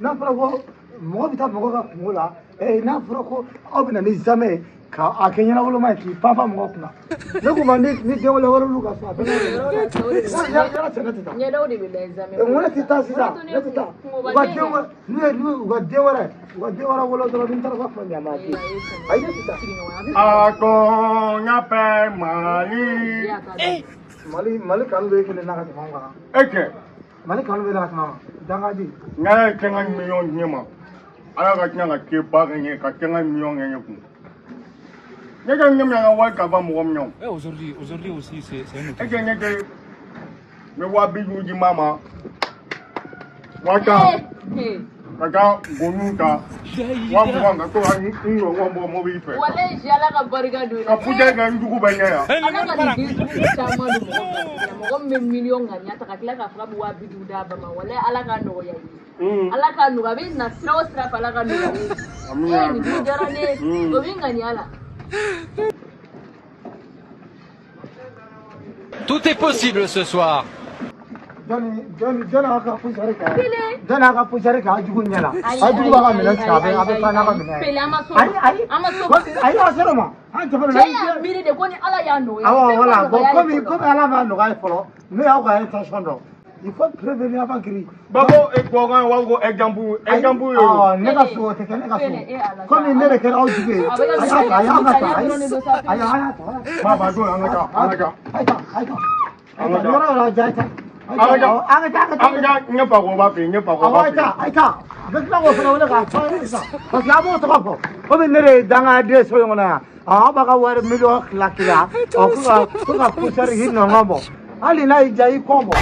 N'a fɔra ko mɔgɔ bɛ taa mɔgɔ ka kungo la, n'a fɔra ko aw bɛ na ni zamɛ ye ka a kɛ ɲɛnawoloma ye k'i pan pan mɔgɔw kunna, ne ko ma ni den wɛrɛ olu ka so a bɛɛ yɔrɔ cɛ, ne tɛ taa. Ɲɛdaw de bɛ lajɛ zamɛ. N ko ne tɛ taa sisan, ne tɛ taa. U ka den wɛrɛ n'u ye, n'u u ka den wɛrɛ, u ka den wɛrɛ wolo dɔrɔn, ni n taara ka kuma ɲama bi, ayi, ne tɛ taa. A ko n y'a fɛ Mali. Mali kanu bɛ e kelen na ka tɛmɛ anw kan. E cɛ. Mali kanu bɛ na ka tɛmɛ anw kan, dangaden. N'Ala ye 50 miliyɔn di ne ma, Ala ka tila ka seba kɛ n ye ka 50 miliyɔn kɛ ne kun. Ne tɛ ne minɛ ka wari kalifa mɔgɔ min na o. Ouais, aujourd'hui, aujourd'hui aussi, c'est un autre. E cɛ, ne tɛ n bɛ 50 000 di maa ma, 50 000 ka taa goniw ta, 20 000 ka to ka n ɲɔgɔn bɔ mobili fɛ. Walayi, si Ala ka barika don i la. Ka poussière kɛ n jugu bɛ ɲɛ yan. Ala ka nin den sugu caman don mɔgɔ garisɛgɛ la, mɔgɔ min bɛ miliyɔn ŋaniya ta ka tila k'a fɔ k'a bɛ 50 000 d'a ba ma. Walayi, Ala k'a nɔgɔya i ye. Ala k'a nɔgɔya, a bɛ na sira o sira fɛ, Ala ka nɔgɔya i ye. Amina. Ee, nin dun diyara ne ye. O b'i ŋaniya la. Tout est possible ce soir. Jɔnni jɔnni jɔnni y'a ka poussière kɛ? Pele. Jɔnni y'a ka poussière kɛ a jugu ɲɛ la? Ayi, A jugu b'a ka ayi, minɛn tigɛ, a bɛ ayi, a bɛ taa n'a ka ayi, minɛn ye. Pele, an ma s'o Ayi, ma. ayi. An ma s'o ma. Ayi, a sera o ma, an tɛ fɛnɛ. Cɛ y'a miiri de ko ni Ala y'a nɔgɔya. Awɔ, Fɛn ma voilà. Bon, nɔgɔya ye komi fɔlɔ. komi Ala m'a nɔgɔya ye fɔlɔ, ne y'aw ka intention dɔn, il faut prévenir avant guérir. Babo e tubabukan ye, u b'a fɔ ko exemple, exemple ye o. Ɔ, ne ka so, o tɛ kɛ ne ka so. Pele, e Ala sa. Komi ne de kɛra aw jugu ye. A bɛ ka A y'a ta, a y'a ka ta, ayi, dɔrɔn de don sa. ayi, a y'a ta. Ba ba don, an ka taa, an ka taa. A ye ta, a ye ta. An ka taa. Yɔrɔ yɔrɔ ja, a ye ta. An ka taa. An ka taa, an ka taa. An ka taa, ne fakɔrɔba fɛ yen, ne Awɔ, fakɔrɔba a ye fɛ taa, yen. a ye taa. A bɛ tila k'o fana wele k'a fɔ an ye sisan. Parce que a b'o tɔgɔ fɔ. Komi ne de ye dangaden so in kɔnɔ yan. Aw b'a ka wari miliyɔn tila tila. Ɔ, ko ka poussière k'i nɔngɔn bɔ. Hali n'a y'i diya, i kɔ bɔ.